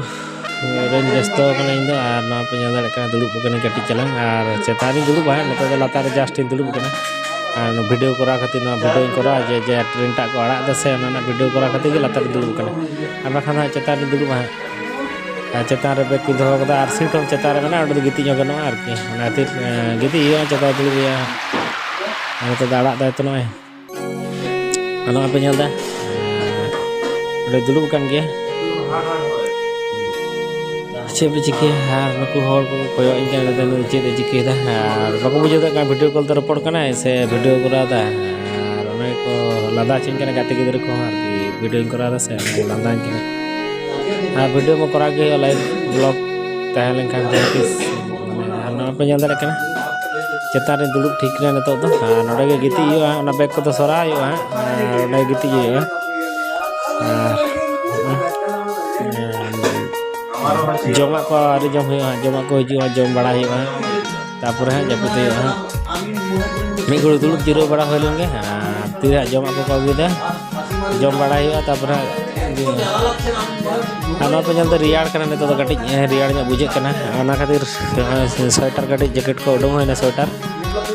ᱨᱮᱧ ᱵᱮᱥᱛᱚ ᱟᱠᱟᱱᱟ ᱤᱧ ᱫᱚ᱾ ᱟᱨ ᱱᱚᱣᱟ ᱯᱮ ᱧᱮᱞ ᱫᱟᱲᱮᱭᱟᱜ ᱠᱟᱱᱟ, ᱫᱩᱲᱩᱵ ᱟᱠᱟᱱᱟᱹᱧ ᱠᱟᱹᱴᱤᱡ ᱪᱟᱞᱟᱝ᱾ ᱟᱨ ᱪᱮᱛᱟᱱ ᱨᱤᱧ ᱫᱩᱲᱩᱵᱟ ᱦᱟᱸᱜ, ᱱᱤᱛᱚᱜ ᱫᱚ ᱞᱟᱛᱟᱨ ᱨᱮ just ᱤᱧ ᱫᱩᱲᱩᱵ ᱟᱠᱟᱱᱟ᱾ ᱟᱨ ᱱᱚᱣᱟ ᱵᱷᱤᱰᱤᱭᱳ ᱠᱚᱨᱟᱣ ᱠᱷᱟᱹᱛᱤᱨ ᱱᱚᱣᱟ ᱵᱷᱤᱰᱤᱭᱳᱧ ᱠᱚᱨᱟᱣᱟ ᱡᱮ, ᱡᱮ ᱴᱨᱮᱱ ᱴᱟᱜ ᱠᱚ ᱟᱲᱟᱜ ᱮᱫᱟ ᱥᱮ, ᱚᱱᱟ ᱨᱮᱱᱟᱜ ᱵᱷᱤᱰᱤᱭᱳ ᱠᱚᱨᱟᱣ ᱠᱷᱟᱹᱛᱤᱨ ᱜᱮ ᱞᱟᱛᱟᱨ ᱨᱤᱧ ᱫᱩᱲᱩᱵ ᱟᱠᱟᱱᱟ᱾ ᱟᱨ ᱵᱟᱠᱷᱟᱱ ᱦᱟᱸᱜ ᱪᱮᱛᱟᱱ ᱨᱤᱧ ᱫᱩᱲᱩᱵᱟ ᱦᱟᱸᱜ᱾ ᱟᱨ ᱪᱮᱛᱟᱱ ᱨᱮ ᱵᱮᱜᱽ ᱠᱚᱧ ᱫᱚᱦᱚ ᱠᱟᱫᱟ ᱟᱨ ᱥᱤᱴ ᱦᱚᱸ ᱪᱮᱛᱟᱱ ᱨᱮ ᱢᱮᱱᱟᱜᱼᱟ, ᱚᱸᱰᱮ ᱫᱚ ᱜᱤᱛᱤᱡ ᱦᱚᱸ ᱜᱟᱱᱚᱜᱼᱟ ᱟᱨᱠᱤ᱾ ᱚᱱᱟ ᱠᱷᱟᱹᱛᱤᱨ, ᱮᱸ, ᱜᱤᱛᱤᱡ ᱦᱩᱭᱩᱜᱼᱟ, ᱪᱮᱛᱟᱱ ᱨᱮ ᱫᱩᱲᱩᱵ ᱦᱩᱭᱩᱜᱼᱟ᱾ ᱟᱨ ᱱᱤᱛᱚᱜ ᱫᱚ ᱟᱲᱟᱜ ᱫᱟᱭ ᱛᱚ ᱱᱚᱜᱼᱚᱭ᱾ ᱟᱨ ᱱᱚᱜᱼᱚᱭ ᱯᱮ ᱧᱮᱞ ᱮᱫᱟ, ᱚᱸᱰᱮ ᱫᱩᱲᱩᱵ ᱟᱠᱟᱱ ᱜᱮᱭᱟ᱾ ᱪᱮᱫ ᱯᱮ ᱪᱤᱠᱟᱹᱭᱟ? ᱟᱨ ᱱᱩᱠᱩ ᱦᱚᱲ ᱠᱚ ᱠᱚᱭᱚᱜ ᱤᱧ ᱠᱟᱱᱟ, ᱱᱩᱭ ᱫᱚ ᱪᱮᱫ ᱮ ᱪᱤᱠᱟᱹᱭᱮᱫᱟ? ᱟᱨ ᱵᱟᱠᱚ ᱵᱩᱡᱷᱟᱹᱣ ᱫᱟᱲᱮᱭᱟᱜ ᱠᱟᱱᱟ, ᱵᱷᱤᱰᱤᱭᱳ ᱠᱚᱞ ᱛᱮ ᱨᱚᱯᱚᱲ ᱠᱟᱱᱟᱭ ᱥᱮ ᱵᱷᱤᱰᱤᱭᱳ ᱠᱚᱨᱟᱣ ᱮᱫᱟ᱾ ᱟᱨ ᱚᱱᱮ ᱠᱚ ᱞᱟᱸᱫᱟ ᱦᱚᱪᱚᱧ ᱠᱟᱱᱟ ᱜᱟᱛᱮ ᱜᱤᱫᱽᱨᱟᱹ ᱠᱚᱦᱚᱸ ᱟᱨᱠᱤ, ᱵᱷᱤᱰᱤᱭᱳᱧ ᱠᱚᱨᱟᱣ ᱮᱫᱟ ᱥᱮ, ᱚᱱᱟ ᱠᱚ ᱞᱟᱸᱫᱟᱧ ᱠᱟᱱᱟ᱾ ᱟᱨ ᱵᱷᱤᱰᱤᱭᱳ ᱢᱟ ᱠᱚᱨᱟᱣ ᱜᱮ ᱦᱩᱭᱩᱜᱼᱟ, ᱞᱟᱭᱤᱵᱷ ᱵᱞᱚᱜ ᱛᱟᱦᱮᱸ ᱞᱮᱱᱠᱷᱟᱱ ᱡᱟᱦᱟᱸ ᱛᱤᱥ᱾ ᱟᱨ ᱱᱚᱣᱟ ᱯᱮ ᱧᱮᱞ ᱫᱟᱲᱮᱭᱟᱜ ᱠᱟᱱᱟ, ᱪᱮᱛᱟᱱ ᱨᱮ ᱫᱩᱲᱩᱵ ᱴᱷᱤᱠ ᱠᱟᱱᱟ ᱱᱤᱛᱚᱜ ᱫᱚ᱾ ᱟᱨ ᱱᱚᱰᱮ ᱜᱮ ᱜᱤᱛᱤᱡ ᱦᱩᱭᱩᱜᱼᱟ, ᱚᱱᱟ ᱵᱮᱜᱽ ᱠᱚᱫᱚ ᱥᱚᱨᱟᱣ ᱦᱩᱭᱩᱜᱼᱟ ᱦᱟᱸᱜ᱾ ᱟᱨ ᱚᱸᱰᱮ ᱜᱤᱛᱤᱡ ᱦᱩᱭᱩᱜᱼᱟ᱾ ᱟᱨ ᱡᱚᱢᱟᱜ ᱠᱚ ᱟᱹᱣᱨᱤ ᱡᱚᱢ ᱦᱩᱭᱩᱜᱼᱟ, ᱡᱚᱢᱟᱜ ᱠᱚ ᱦᱤᱡᱩᱜᱼᱟ, ᱡᱚᱢ ᱵᱟᱲᱟ ᱦᱩᱭᱩᱜᱼᱟ᱾ ᱛᱟᱨᱯᱚᱨᱮ ᱦᱟᱸᱜ ᱡᱟᱹᱯᱤᱫ ᱦᱩᱭᱩᱜᱼᱟ ᱦᱟᱸᱜ᱾ ᱢᱤᱫ ᱜᱷᱟᱹᱲᱤᱡ ᱫᱩᱲᱩᱵ ᱡᱤᱨᱟᱹᱣ ᱵᱟᱲᱟ ᱦᱩᱭ ᱞᱮᱱ ᱜᱮ, ᱟᱨ ᱛᱤᱨᱮ ᱦᱟᱸᱜ ᱡᱚᱢᱟᱜ ᱠᱚᱠᱚ ᱟᱹᱜᱩᱭᱮᱫᱟ, ᱡᱚᱢ ᱵᱟᱲᱟᱭ ᱦᱩᱭᱩᱜᱼᱟ᱾ ᱛᱟᱨᱯᱚᱨᱮ ᱦᱟᱸᱜ ᱤᱭᱟᱹ᱾ ᱟᱨ ᱱᱚᱣᱟ ᱯᱮ ᱧᱮᱞ ᱫᱟ, ᱨᱮᱭᱟᱲ ᱠᱟᱱᱟ ᱱᱤᱛᱚᱜ ᱫᱚ, ᱠᱟᱹᱴᱤᱡ ᱨᱮᱭᱟᱲ ᱧᱚᱜ ᱵᱩᱡᱷᱟᱹᱜ ᱠᱟᱱᱟ᱾ ᱚᱱᱟ ᱠᱷᱟᱹᱛᱤᱨ ᱱᱚᱜᱼᱚᱭ ᱥᱳᱭᱮᱴᱟᱨ, ᱠᱟᱹᱴᱤᱡ ᱡᱮᱠᱮᱴ ᱠᱚ ᱩᱰᱩᱝ ᱦᱩᱭᱱᱟ, ᱥᱳᱭᱮᱴᱟᱨ᱾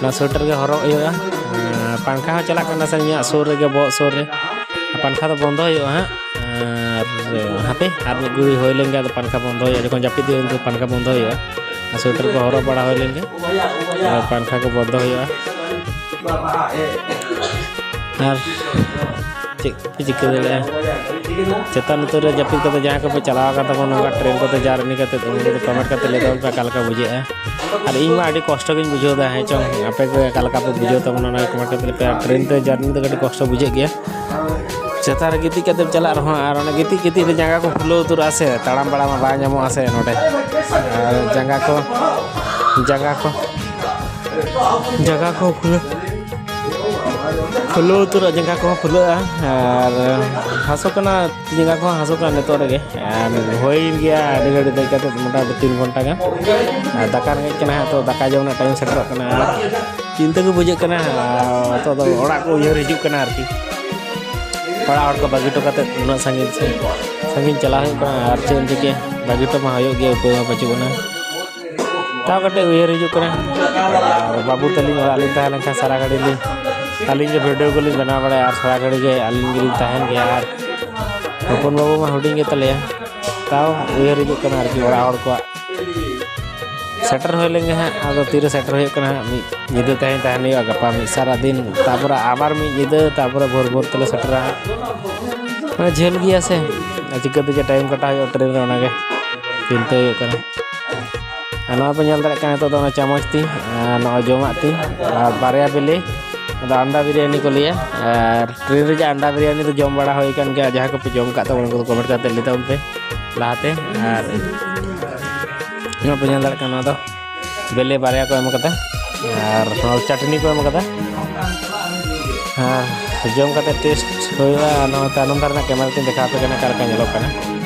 ᱚᱱᱟ ᱥᱳᱭᱮᱴᱟᱨ ᱜᱮ ᱦᱚᱨᱚᱜ ᱦᱩᱭᱩᱜᱼᱟ᱾ ᱟᱨ ᱯᱟᱝᱠᱷᱟ ᱦᱚᱸ ᱪᱟᱞᱟᱜ ᱠᱟᱱᱟ ᱥᱮ ᱤᱧᱟᱹᱜ ᱥᱩᱨ ᱨᱮᱜᱮ, ᱵᱚᱦᱚᱜ ᱥᱩᱨ ᱨᱮ᱾ ᱯᱟᱝᱠᱷᱟ ᱫᱚ ᱵᱚᱱᱫᱚ ᱦᱩᱭᱩᱜᱼᱟ ᱦᱟᱸᱜ᱾ ᱟᱨ ᱦᱟᱯᱮ ᱟᱨ ᱢᱤᱫ ᱜᱷᱟᱹᱲᱤ ᱦᱩᱭ ᱞᱮᱱ ᱜᱮ ᱟᱫᱚ ᱯᱟᱝᱠᱷᱟ ᱵᱚᱱᱫᱚ ᱦᱩᱭᱩᱜᱼᱟ᱾ ᱡᱚᱠᱷᱚᱱ ᱡᱟᱹᱯᱤᱫ ᱦᱩᱭᱩᱜᱼᱟ ᱩᱱ ᱫᱚ ᱯᱟᱝᱠᱷᱟ ᱵᱚᱱᱫᱚ ᱦᱩᱭᱩᱜᱼᱟ᱾ ᱟᱨ ᱥᱳᱭᱮᱴᱟᱨ ᱠᱚ ᱦᱚᱨᱚᱜ ᱵᱟᱲᱟ ᱦᱩᱭ ᱞᱮᱱ ᱜᱮ, ᱟᱫᱚ ᱯᱟᱝᱠᱷᱟ ᱠᱚ ᱵᱚᱱᱫᱚ ᱦᱩᱭᱩᱜᱼᱟ᱾ ᱟᱨ ᱪᱮᱫ ᱯᱮ ᱪᱤᱠᱟᱹ ᱫᱟᱲᱮᱭᱟᱜᱼᱟ? ᱪᱮᱛᱟᱱ ᱩᱛᱟᱹᱨ ᱨᱮ ᱡᱟᱹᱯᱤᱫ ᱠᱟᱛᱮ ᱡᱟᱦᱟᱸᱭ ᱠᱚᱯᱮ ᱪᱟᱞᱟᱣ ᱟᱠᱟᱱ ᱛᱟᱵᱚᱱᱟ ᱱᱚᱝᱠᱟ ᱴᱨᱮᱱ ᱠᱚᱛᱮ ᱡᱟᱨᱱᱤ ᱠᱟᱛᱮ, ᱩᱱᱠᱩ ᱫᱚ ᱠᱚᱢᱮᱱᱴ ᱠᱟᱛᱮ ᱞᱟᱹᱭ ᱛᱟᱵᱚᱱ ᱯᱮ ᱚᱠᱟ ᱞᱮᱠᱟ ᱵᱩᱡᱷᱟᱹᱜᱼᱟ᱾ ᱟᱨ ᱤᱧ ᱢᱟ ᱟᱹᱰᱤ ᱠᱚᱥᱴᱚ ᱜᱤᱧ ᱵᱩᱡᱷᱟᱹᱣ ᱮᱫᱟ᱾ ᱦᱮᱸ ᱪᱚᱝ, ᱟᱯᱮ ᱠᱚ ᱚᱠᱟ ᱞᱮᱠᱟ ᱯᱮ ᱵᱩᱡᱷᱟᱹᱣ ᱛᱟᱵᱚᱱᱟ ᱚᱱᱟ ᱠᱚᱢᱮᱱᱴ ᱠᱟᱛᱮ ᱞᱟᱹᱭ ᱯᱮ᱾ ᱟᱨ ᱴᱨᱮᱱ ᱛᱮ ᱡᱟᱨᱱᱤ ᱫᱚ ᱠᱟᱹᱴᱤᱡ ᱠᱚᱥᱴᱚ ᱵᱩᱡᱷᱟᱹᱜ ᱜᱮᱭᱟ᱾ ᱪᱮᱛᱟᱱ ᱨᱮ ᱜᱤᱛᱤᱡ ᱠᱟᱛᱮᱢ ᱪᱟᱞᱟᱜ ᱨᱮᱦᱚᱸ ᱟᱨ ᱚᱱᱟ ᱜᱤᱛᱤᱡ ᱜᱤᱛᱤᱡ ᱨᱮ ᱡᱟᱸᱜᱟ ᱠᱚ ᱯᱷᱩᱞᱟᱹᱣ ᱩᱛᱟᱹᱨᱚᱜᱼᱟ ᱥᱮ, ᱛᱟᱲᱟᱢ ᱵᱟᱲᱟ ᱢᱟ ᱵᱟᱭ ᱧᱟᱢᱚᱜᱼᱟ ᱥᱮ ᱱᱚᱰᱮ᱾ ᱟᱨ ᱡᱟᱸᱜᱟ ᱠᱚ, ᱡᱟᱸᱜᱟ ᱠᱚ ᱡᱟᱸᱜᱟ ᱠᱚ ᱯᱷᱩᱞᱟᱹ ᱯᱷᱩᱞᱟᱹ ᱩᱛᱟᱹᱨᱚᱜ, ᱡᱟᱸᱜᱟ ᱠᱚᱦᱚᱸ ᱯᱷᱩᱞᱟᱹᱜᱼᱟ᱾ ᱟᱨ ᱦᱟᱹᱥᱩ ᱠᱟᱱᱟ, ᱛᱤ ᱡᱟᱸᱜᱟ ᱠᱚᱦᱚᱸ ᱦᱟᱹᱥᱩ ᱠᱟᱱᱟ ᱱᱤᱛᱚᱜ ᱨᱮᱜᱮ᱾ ᱟᱨ ᱦᱩᱭᱮᱱ ᱜᱮᱭᱟ ᱟᱹᱰᱤ ᱜᱷᱟᱹᱲᱤᱡ ᱫᱮᱡ ᱠᱟᱛᱮ, ᱢᱚᱴᱟᱢᱩᱴᱤ ᱛᱤᱱ ᱜᱷᱚᱱᱴᱟ ᱜᱟᱱ᱾ ᱟᱨ ᱫᱟᱠᱟ ᱨᱮᱸᱜᱮᱡ ᱠᱟᱱᱟ ᱦᱟᱸᱜ, ᱛᱚ ᱫᱟᱠᱟ ᱡᱚᱢ ᱨᱮᱱᱟᱜ ᱴᱟᱭᱤᱢ ᱥᱮᱴᱮᱨᱚᱜ ᱠᱟᱱᱟ᱾ ᱟᱨ ᱪᱤᱱᱛᱟᱹ ᱜᱮ ᱵᱩᱡᱷᱟᱹᱜ ᱠᱟᱱᱟ᱾ ᱟᱨ ᱱᱤᱛᱚᱜ ᱫᱚ ᱚᱲᱟᱜ ᱠᱚ ᱩᱭᱦᱟᱹᱨ ᱦᱤᱡᱩᱜ ᱠᱟᱱᱟ ᱟᱨᱠᱤ᱾ ᱚᱲᱟᱜ ᱦᱚᱲ ᱠᱚ ᱵᱟᱹᱜᱤ ᱦᱚᱴᱚ ᱠᱟᱛᱮ ᱩᱱᱟᱹᱜ ᱥᱟᱺᱜᱤᱧ ᱥᱮ ᱥᱟᱺᱜᱤᱧ ᱪᱟᱞᱟᱣ ᱦᱩᱭᱩᱜ ᱠᱟᱱᱟ᱾ ᱟᱨ ᱪᱮᱫ ᱮᱢ ᱪᱤᱠᱟᱹᱭᱟ, ᱵᱟᱹᱜᱤ ᱦᱚᱴᱚ ᱢᱟ ᱦᱩᱭᱩᱜ ᱜᱮᱭᱟ, ᱩᱯᱟᱹᱭ ᱢᱟ ᱵᱟᱹᱪᱩᱜ ᱟᱱᱟ᱾ ᱛᱟᱣ ᱠᱟᱹᱴᱤᱡ ᱩᱭᱦᱟᱹᱨ ᱦᱤᱡᱩᱜ ᱠᱟᱱᱟ᱾ ᱟᱨ ᱵᱟᱹᱵᱩ ᱛᱟᱹᱞᱤᱧ ᱚᱲᱟᱜ ᱞᱤᱧ ᱛᱟᱦᱮᱸ ᱞᱮᱱᱠᱷᱟᱱ ᱥᱟᱨᱟ ᱜᱷᱟᱹᱲᱤ ᱞᱤᱧ, ᱟᱹᱞᱤᱧ ᱜᱮ ᱵᱷᱤᱰᱤᱭᱳ ᱠᱚᱞᱤᱧ ᱵᱮᱱᱟᱣ ᱵᱟᱲᱟᱭᱟ ᱟᱨ ᱥᱟᱨᱟ ᱜᱷᱟᱹᱲᱤ ᱜᱮ ᱟᱹᱞᱤᱧ ᱜᱮᱞᱤᱧ ᱛᱟᱦᱮᱱ ᱜᱮᱭᱟ᱾ ᱟᱨ ᱦᱚᱯᱚᱱ ᱵᱟᱹᱵᱩ ᱢᱟ ᱦᱩᱰᱤᱧ ᱜᱮᱛᱟᱞᱮᱭᱟ, ᱛᱟᱣ ᱩᱭᱦᱟᱹᱨ ᱦᱤᱡᱩᱜ ᱠᱟᱱᱟ ᱟᱨᱠᱤ ᱚᱲᱟᱜ ᱦᱚᱲ ᱠᱚᱣᱟᱜ᱾ ᱥᱮᱴᱮᱨ ᱦᱩᱭ ᱞᱮᱱ ᱜᱮ ᱦᱟᱸᱜ, ᱟᱫᱚ ᱛᱤᱨᱮ ᱥᱮᱴᱮᱨ ᱦᱩᱭᱩᱜ ᱠᱟᱱᱟ ᱦᱟᱸᱜ, ᱢᱤᱫ ᱧᱤᱫᱟᱹ ᱛᱟᱦᱮᱸ ᱛᱟᱦᱮᱱ ᱦᱩᱭᱩᱜᱼᱟ, ᱜᱟᱯᱟ ᱢᱤᱫ ᱥᱟᱨᱟ ᱫᱤᱱ, ᱛᱟᱨᱯᱚᱨᱮ ᱟᱵᱟᱨ ᱢᱤᱫ ᱧᱤᱫᱟᱹ, ᱛᱟᱨᱯᱚᱨᱮ ᱵᱷᱳᱨ ᱵᱷᱳᱨ ᱛᱮᱞᱮ ᱥᱮᱴᱮᱨᱟ ᱦᱟᱸᱜ᱾ ᱢᱟᱱᱮ ᱡᱷᱟᱹᱞ ᱜᱮᱭᱟ ᱥᱮ, ᱟᱨ ᱪᱤᱠᱟᱹᱛᱮ ᱡᱮ ᱴᱟᱭᱤᱢ ᱠᱟᱴᱟᱣ ᱦᱩᱭᱩᱜᱼᱟ ᱴᱨᱮᱱ ᱨᱮ, ᱚᱱᱟᱜᱮ ᱪᱤᱱᱛᱟᱹ ᱦᱩᱭᱩᱜ ᱠᱟᱱᱟ᱾ ᱟᱨ ᱱᱚᱣᱟ ᱯᱮ ᱧᱮᱞ ᱫᱟᱲᱮᱭᱟᱜ ᱠᱟᱱᱟ ᱱᱤᱛᱚᱜ ᱫᱚ ᱚᱱᱟ ᱪᱟᱢᱚᱪ ᱛᱤ, ᱟᱨ ᱱᱚᱜᱼᱚᱭ ᱡᱚᱢᱟᱜ ᱛᱤ, ᱟᱨ ᱵᱟᱨᱭᱟ ᱵᱤᱞᱤ, ᱟᱫᱚ ᱟᱱᱰᱟ ᱵᱤᱨᱭᱟᱱᱤ ᱠᱚ ᱞᱟᱹᱭᱟ᱾ ᱟᱨ ᱴᱨᱮᱱ ᱨᱮᱭᱟᱜ ᱟᱱᱰᱟ ᱵᱤᱨᱭᱟᱱᱤ ᱫᱚ ᱡᱚᱢ ᱵᱟᱲᱟ ᱦᱩᱭ ᱟᱠᱟᱱ ᱜᱮᱭᱟ᱾ ᱡᱟᱦᱟᱸᱭ ᱠᱚᱯᱮ ᱡᱚᱢ ᱟᱠᱟᱫ ᱛᱟᱵᱚᱱᱟ, ᱩᱱᱠᱩ ᱫᱚ ᱠᱚᱢᱮᱱᱴ ᱠᱟᱛᱮ ᱞᱟᱹᱭ ᱛᱟᱵᱚᱱ ᱯᱮ ᱞᱟᱦᱟᱛᱮ᱾ ᱟᱨ ᱱᱚᱣᱟ ᱯᱮ ᱧᱮᱞ ᱫᱟᱲᱮᱭᱟᱜ ᱠᱟᱱᱟ, ᱱᱚᱣᱟ ᱫᱚ ᱵᱮᱞᱮ ᱵᱟᱨᱭᱟ ᱠᱚ ᱮᱢ ᱠᱟᱫᱟ, ᱟᱨ ᱱᱚᱣᱟ ᱪᱟᱴᱱᱤ ᱠᱚ ᱮᱢ ᱠᱟᱫᱟ᱾ ᱟᱨ ᱡᱚᱢ ᱠᱟᱛᱮ ᱴᱮᱥᱴ ᱦᱩᱭᱩᱜᱼᱟ᱾ ᱟᱨ ᱱᱚᱣᱟ ᱛᱟᱭᱱᱚᱢ ᱫᱷᱟᱨᱮ ᱨᱮᱱᱟᱜ ᱠᱮᱢᱮᱨᱟ ᱛᱤᱧ ᱫᱮᱠᱷᱟᱣ ᱟᱯᱮ ᱠᱟᱱᱟ, ᱚᱠᱟ ᱞᱮᱠᱟ ᱧᱮᱞᱚᱜ ᱠᱟᱱᱟ᱾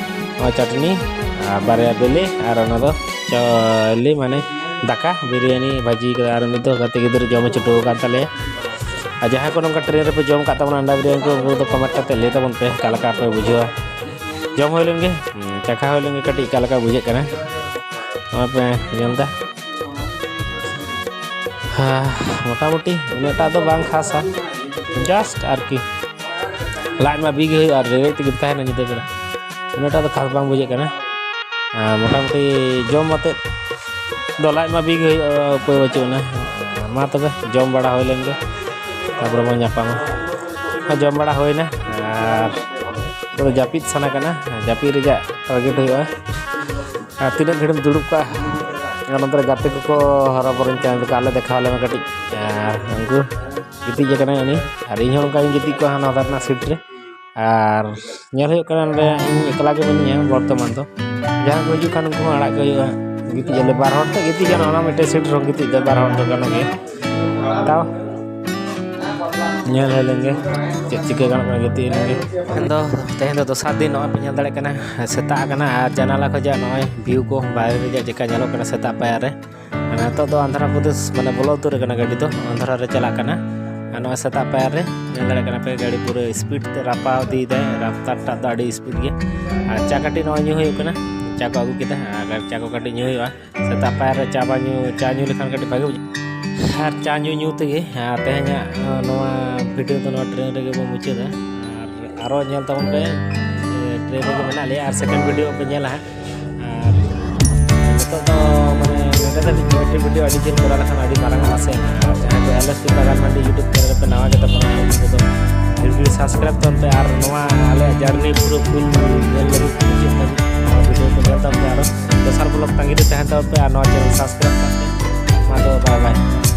ᱱᱚᱣᱟ ᱪᱟᱴᱱᱤ ᱟᱨ ᱵᱟᱨᱭᱟ ᱵᱮᱞᱮ ᱟᱨ ᱚᱱᱟ ᱫᱚ ᱪᱟᱣᱞᱮ, ᱢᱟᱱᱮ ᱫᱟᱠᱟ, ᱵᱤᱨᱭᱟᱱᱤ ᱵᱷᱟᱹᱡᱤ ᱠᱟᱫᱟ᱾ ᱟᱨ ᱢᱤᱫ ᱫᱚ ᱜᱟᱛᱮ ᱜᱤᱫᱽᱨᱟᱹ ᱡᱚᱢ ᱦᱚᱪᱚ ᱟᱠᱟᱫ ᱛᱟᱞᱮᱭᱟ᱾ ᱟᱨ ᱡᱟᱦᱟᱸᱭ ᱠᱚ ᱱᱚᱝᱠᱟ ᱴᱨᱮᱱ ᱨᱮᱯᱮ ᱡᱚᱢ ᱟᱠᱟᱫ ᱛᱟᱵᱚᱱᱟ ᱟᱱᱰᱟ ᱵᱤᱨᱭᱟᱱᱤ ᱠᱚ, ᱩᱱᱠᱩ ᱫᱚ ᱠᱚᱢᱮᱱᱴ ᱠᱟᱛᱮ ᱞᱟᱹᱭ ᱛᱟᱵᱚᱱ ᱯᱮ, ᱚᱠᱟ ᱞᱮᱠᱟ ᱯᱮ ᱵᱩᱡᱷᱟᱹᱣᱟ᱾ ᱡᱚᱢ ᱦᱩᱭ ᱞᱮᱱ ᱜᱮ, ᱦᱩᱸ, ᱪᱟᱠᱷᱟ ᱦᱩᱭ ᱞᱮᱱ ᱜᱮ, ᱠᱟᱹᱴᱤᱡ ᱚᱠᱟ ᱞᱮᱠᱟ ᱵᱩᱡᱷᱟᱹᱜ ᱠᱟᱱᱟ, ᱱᱚᱣᱟ ᱯᱮ ᱧᱮᱞ ᱮᱫᱟ᱾ ᱦᱮᱸ, ᱢᱚᱴᱟᱢᱩᱴᱤ ᱩᱱᱟᱹᱜᱴᱟ ᱫᱚ ᱵᱟᱝ ᱠᱷᱟᱥᱟ, ᱡᱟᱥᱴ ᱟᱨᱠᱤ ᱞᱟᱡ ᱢᱟ ᱵᱤ ᱜᱮ ᱦᱩᱭᱩᱜᱼᱟ, ᱟᱨ ᱨᱮᱸᱜᱮᱡ ᱛᱮᱜᱮ ᱛᱟᱦᱮᱱᱟ ᱧᱤᱫᱟᱹ ᱵᱮᱲᱟ᱾ ᱩᱱᱟᱹᱜᱴᱟ ᱫᱚ ᱠᱷᱟᱥ ᱵᱟᱝ ᱵᱩᱡᱷᱟᱹᱜ ᱠᱟᱱᱟ᱾ ᱟᱨ ᱢᱚᱴᱟᱢᱩᱴᱤ ᱡᱚᱢ ᱟᱛᱮᱫ ᱫᱚ ᱞᱟᱡ ᱢᱟ ᱵᱤ ᱜᱮ ᱦᱩᱭᱩᱜᱼᱟ, ᱩᱯᱟᱹᱭ ᱵᱟᱹᱪᱩᱜ ᱟᱱᱟ᱾ ᱢᱟ ᱛᱚᱵᱮ, ᱡᱚᱢ ᱵᱟᱲᱟ ᱦᱩᱭ ᱞᱮᱱ ᱜᱮ, ᱛᱟᱨᱯᱚᱨᱮ ᱵᱚᱱ ᱧᱟᱯᱟᱢᱟ᱾ ᱡᱚᱢ ᱵᱟᱲᱟ ᱦᱩᱭᱱᱟ, ᱟᱨ ᱱᱤᱛᱚᱜ ᱫᱚ ᱡᱟᱹᱯᱤᱫ ᱥᱟᱱᱟ ᱠᱟᱱᱟ, ᱡᱟᱹᱯᱤᱫ ᱨᱮᱭᱟᱜ ᱴᱟᱨᱜᱮᱴ ᱦᱩᱭᱩᱜᱼᱟ᱾ ᱟᱨ ᱛᱤᱱᱟᱹᱜ ᱜᱷᱟᱹᱲᱤᱡ ᱮᱢ ᱫᱩᱲᱩᱵ ᱠᱚᱜᱼᱟ? ᱟᱨ ᱱᱚᱛᱮ ᱨᱮ ᱜᱟᱛᱮ ᱠᱚᱠᱚ ᱦᱚᱨᱚᱵᱚᱨᱚᱧ ᱠᱟᱱᱟ, ᱟᱞᱮ ᱫᱮᱠᱷᱟᱣ ᱟᱞᱮ ᱢᱮ ᱠᱟᱹᱴᱤᱡ᱾ ᱟᱨ ᱩᱱᱠᱩ ᱜᱤᱛᱤᱡ ᱟᱠᱟᱱᱟᱭ ᱩᱱᱤ, ᱟᱨ ᱤᱧ ᱦᱚᱸ ᱚᱱᱠᱟ ᱜᱤᱧ ᱜᱤᱛᱤᱡ ᱠᱚᱜᱼᱟ ᱦᱟᱱᱟ ᱫᱷᱟᱨᱮ ᱨᱮᱱᱟᱜ ᱥᱤᱴ ᱨᱮ᱾ ᱟᱨ ᱧᱮᱞ ᱦᱩᱭᱩᱜ ᱠᱟᱱᱟ ᱱᱚᱰᱮ ᱤᱧ ᱮᱠᱞᱟ ᱜᱮ ᱢᱤᱱᱟᱹᱧᱟ ᱵᱚᱨᱛᱚᱢᱟᱱ ᱫᱚ᱾ ᱡᱟᱦᱟᱸ ᱠᱚ ᱦᱤᱡᱩᱜ ᱠᱷᱟᱱ ᱩᱱᱠᱩ ᱦᱚᱸ ᱟᱲᱟᱜ ᱜᱮ ᱦᱩᱭᱩᱜᱼᱟ᱾ ᱜᱤᱛᱤᱡ ᱟᱞᱮ ᱵᱟᱨ ᱦᱚᱲ ᱛᱮ ᱜᱤᱛᱤᱡ ᱜᱟᱱᱚᱜᱼᱟ, ᱚᱱᱟ ᱢᱤᱫᱴᱮᱡ ᱥᱤᱴ ᱨᱮᱦᱚᱸ ᱜᱤᱛᱤᱡ ᱫᱚ ᱵᱟᱨ ᱦᱚᱲ ᱫᱚ ᱜᱟᱱᱚᱜ ᱜᱮᱭᱟ᱾ ᱛᱟᱣ ᱧᱮᱞ ᱦᱩᱭ ᱞᱮᱱ ᱜᱮ ᱪᱮᱫ ᱪᱤᱠᱟᱹ ᱜᱟᱱᱚᱜ ᱠᱟᱱᱟ, ᱜᱤᱛᱤᱡ ᱞᱮᱱ ᱜᱮ᱾ ᱛᱮᱦᱮᱧ ᱫᱚ, ᱛᱮᱦᱮᱧ ᱫᱚ ᱫᱚᱥᱟᱨ ᱫᱤᱱ, ᱱᱚᱜᱼᱚᱭ ᱯᱮ ᱧᱮᱞ ᱫᱟᱲᱮᱭᱟᱜ ᱠᱟᱱᱟ ᱥᱮᱛᱟᱜ ᱟᱠᱟᱱᱟ ᱟᱨ ᱡᱟᱱᱟᱞᱟ ᱠᱷᱚᱱᱟᱜ ᱱᱚᱜᱼᱚᱭ ᱵᱷᱤᱭᱩ ᱠᱚ ᱵᱟᱭᱨᱮ ᱨᱮᱭᱟᱜ ᱪᱮᱠᱟ ᱧᱮᱞᱚᱜ ᱠᱟᱱᱟ ᱥᱮᱛᱟᱜ ᱯᱟᱭᱟᱨ ᱨᱮ᱾ ᱟᱨ ᱱᱤᱛᱚᱜ ᱫᱚ ᱟᱱᱫᱷᱨᱟ ᱯᱨᱚᱫᱮᱥ ᱢᱟᱱᱮ ᱵᱚᱞᱚ ᱩᱛᱟᱹᱨ ᱟᱠᱟᱱᱟ ᱜᱟᱹᱰᱤ ᱫᱚ, ᱟᱱᱫᱷᱨᱟ ᱨᱮ ᱪᱟᱞᱟᱜ ᱠᱟᱱᱟ᱾ ᱟᱨ ᱱᱚᱜᱼᱚᱭ ᱥᱮᱛᱟᱜ ᱯᱟᱭᱟᱨ ᱨᱮ ᱧᱮᱞ ᱫᱟᱲᱮᱭᱟᱜ ᱠᱟᱱᱟ ᱯᱮ ᱜᱟᱹᱰᱤ ᱯᱩᱨᱟᱹ ᱥᱯᱤᱰ ᱛᱮ ᱨᱟᱯᱟᱣ ᱤᱫᱤᱭᱮᱫᱟᱭ, ᱨᱟᱯᱛᱟᱨ ᱴᱟᱜ ᱫᱚ ᱟᱹᱰᱤ ᱥᱯᱤᱰ ᱜᱮ᱾ ᱟᱨ ᱪᱟ ᱠᱟᱹᱴᱤᱡ ᱱᱚᱜᱼᱚᱭ ᱧᱩ ᱦᱩᱭᱩᱜ ᱠᱟᱱᱟ, ᱪᱟ ᱠᱚ ᱟᱹᱜᱩ ᱠᱮᱫᱟ ᱟᱨ ᱪᱟ ᱠᱚ ᱠᱟᱹᱴᱤᱡ ᱧᱩ ᱦᱩᱭᱩᱜᱼᱟ᱾ ᱥᱮᱛᱟᱜ ᱯᱟᱭᱟᱨ ᱨᱮ ᱪᱟ ᱵᱟᱝ ᱧᱩ, ᱪᱟ ᱧᱩ ᱞᱮᱠᱷᱟᱱ ᱠᱟᱹᱴᱤᱡ ᱵᱷᱟᱜᱮ ᱵᱩᱡᱷᱟᱹᱜᱼᱟ᱾ ᱟᱨ ᱪᱟ ᱧᱩ ᱧᱩ ᱛᱮᱜᱮ, ᱟᱨ ᱛᱮᱦᱮᱧᱟᱜ ᱱᱚᱣᱟ ᱵᱷᱤᱰᱤᱭᱳ ᱫᱚ ᱱᱚᱣᱟ ᱴᱨᱮᱱ ᱨᱮᱜᱮ ᱵᱚᱱ ᱢᱩᱪᱟᱹᱫᱟ᱾ ᱟᱨ ᱟᱨᱚ ᱧᱮᱞ ᱛᱟᱵᱚᱱ ᱯᱮ, ᱴᱨᱮᱱ ᱨᱮᱜᱮ ᱢᱮᱱᱟᱜ ᱞᱮᱭᱟ ᱟᱨ ᱥᱮᱠᱮᱱᱰ ᱵᱷᱤᱰᱤᱭᱳ ᱯᱮ ᱧᱮᱞᱟ ᱦᱟᱸᱜ᱾ ᱟᱨ ᱱᱤᱛᱚᱜ ᱫᱚ ᱢᱟᱱᱮ ᱱᱚᱰᱮ ᱫᱷᱟᱹᱵᱤᱡ ᱢᱤᱫᱴᱮᱱ ᱵᱷᱤᱰᱤᱭᱳ ᱟᱹᱰᱤ ᱡᱷᱟᱹᱞ ᱠᱚᱨᱟᱣ ᱞᱮᱠᱷᱟᱱ ᱟᱹᱰᱤ ᱢᱟᱨᱟᱝᱚᱜᱼᱟ ᱥᱮ᱾ ᱟᱨ ᱡᱟᱦᱟᱸᱭ ᱠᱚ ᱮᱞ ᱮᱥ ᱯᱤ ᱵᱟᱜᱟᱱ ᱢᱟᱱᱰᱤ ᱭᱩᱴᱩᱵᱽ ᱪᱮᱱᱮᱞ ᱨᱮᱯᱮ ᱱᱟᱣᱟ ᱜᱮ ᱛᱟᱵᱚᱱᱟ, ᱩᱱᱠᱩ ᱫᱚ ᱫᱤᱞ ᱥᱟᱵᱥᱠᱨᱟᱭᱤᱵᱽ ᱛᱟᱵᱚᱱ ᱯᱮ ᱟᱨ ᱱᱚᱣᱟ ᱟᱞᱮᱭᱟᱜ ᱡᱟᱨᱱᱤ ᱯᱩᱨᱟᱹ ᱯᱷᱩᱞ ᱧᱮᱞ ᱞᱟᱹᱜᱤᱫ ᱢᱩᱪᱟᱹᱫ ᱫᱷᱟᱹᱵᱤᱡ ᱱᱚᱣᱟ ᱵᱷᱤᱰᱤᱭᱳ ᱠᱚ ᱧᱮᱞ ᱛᱟᱵᱚᱱ ᱯᱮ᱾ ᱟᱨᱚ ᱫᱚᱥᱟᱨ ᱵᱞᱚᱜ ᱛᱟᱺᱜᱤ ᱨᱮ ᱛᱟᱦᱮᱱ ᱛᱟᱵᱚᱱ ᱯᱮ ᱟᱨ ᱱᱚᱣᱟ ᱪᱮᱱᱮᱞ ᱥᱟᱵᱥᱠᱨᱟᱭᱤᱵᱽ ᱠᱟᱜ ᱯᱮ᱾ ᱢᱟ ᱛᱚᱵᱮ ᱵᱟᱭ ᱵᱟᱭ᱾